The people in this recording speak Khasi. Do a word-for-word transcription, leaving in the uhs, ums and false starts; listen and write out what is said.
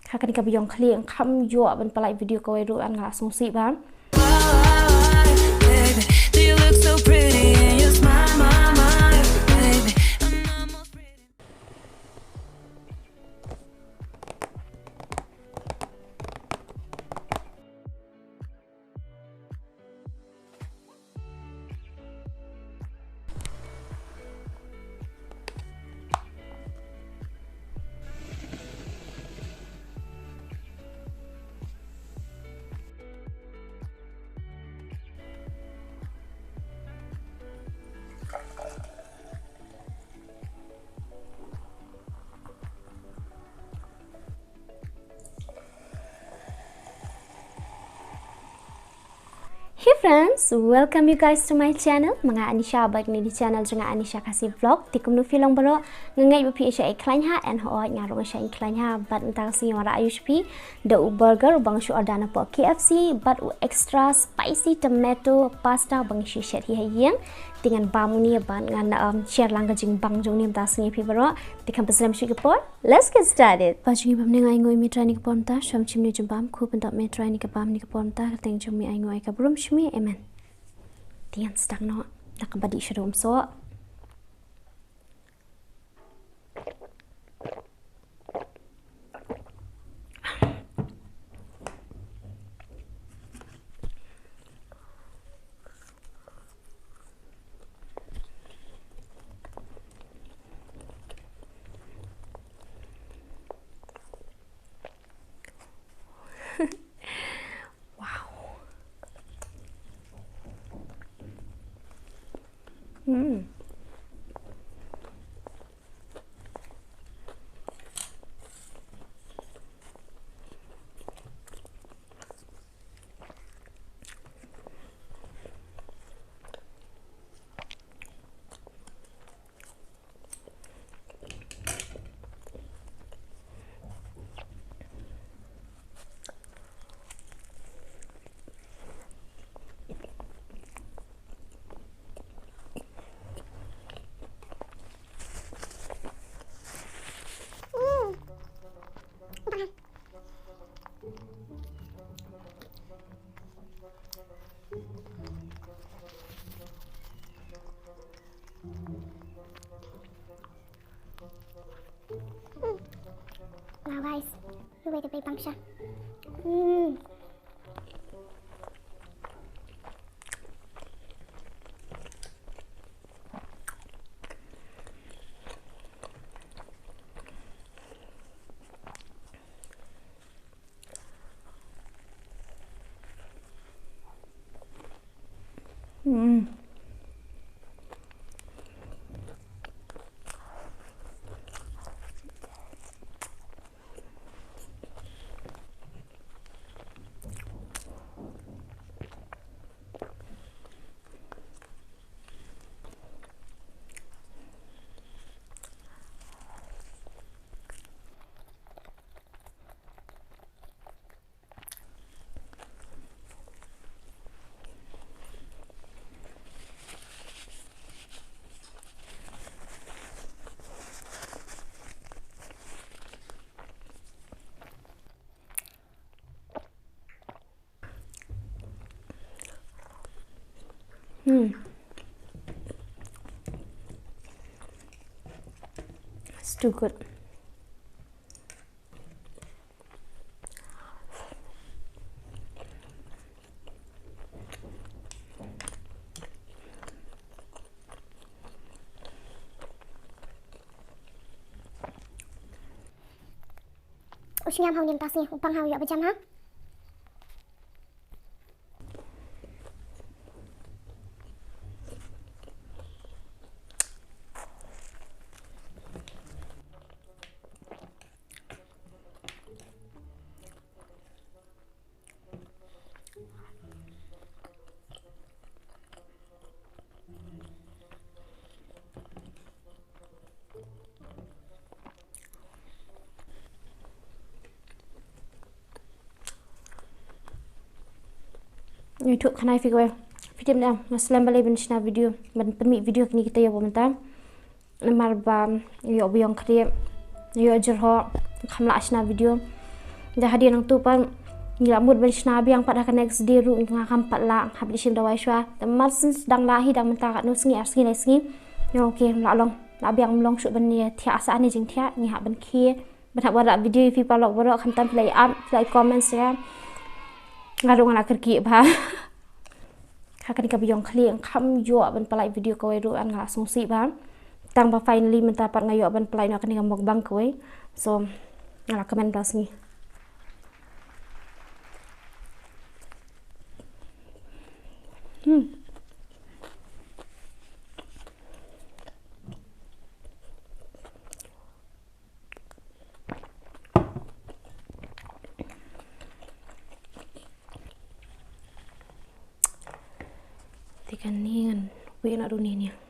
Ha kane ka ba ïong khlieh, ngam kham ïoh ban pynlait video kawei ruh, nga la sngewsih bha. Baby, do you look so pretty in your smile, my, my, baby? I'm almost pretty. Hey friends, welcome you guys to my channel. Ma nga Anisha, bad kane ka dei ka channel jong nga, Anisha Khasi Vlog. Te kumno phi long baroh? Nga ngeit ba phi shah ïa khlaiñ ha, and hooid nga ruh nga shah ïa khlaiñ ha. Bad mynta ka sngi nga wanrah aiu sha phi da u burger uba nga shu order na poh K F C, bad u extra spicy tomato pasta uba nga shu shet hi ha ïing. Te ngan bam une bad ngan, um, share lang ka jingbang jong une mynta ka sngi ïa phi baroh. Te khlem pynslem shuh ïa ka por. Let's get started. Bah jong ngi bym nang ai nguh ïa me Trai ne ka por mynta, shong shim ne jingbam, khublei ïa me Trai ne ka bam ne ka por mynta, ka kyrteng jong me ai nguh ai ka burom sha me. Amen. Te ngan start noh da kaba dih shaduh ym soh. Wow. Mm. Wow, guys. Wait, wait, bang siya. Mm. Mm. Hmm. It's too good. U sngewbha ha une mynta sngi, u bang ha u ïoh ba jam ha. Ngi thuh khnai phi kawei. Phi tip ne em, nga slem balei ban shna video, ban pynmih video kine kita ïa ba mynta. Namar ba ïoh ba ïong khriat, ïoh jyrhoh, kham lah shna video. Da hadien nangtu pat ngi la mut ban shna biang pat ha ka next day ruh nga kam pat lah hap leit shim dawai shuwa. Te mar syn dang lah hi dang mynta katno sngi ar sngi lai sngi. Ïa okay la long la biang ym long shuh ban ïa thiah sa ne jingthiah ngi hap ban khie. Ban hap ban rah video ïa phi paralok baroh khamtam phi la ïa ap phi la ïa comment sha nga ruh nga la kyrkieh bha. Ha kane ka biang khlieh nga kham ïoh ban pynlait video kawei ruh nga la sngewsih bha. Tang ba finally mynta pat nga ïoh ban pynlait noh kane ka mukbang kawei. So nga la kmen bha sngi. Hmm. Te kane ngan wih na duni ni.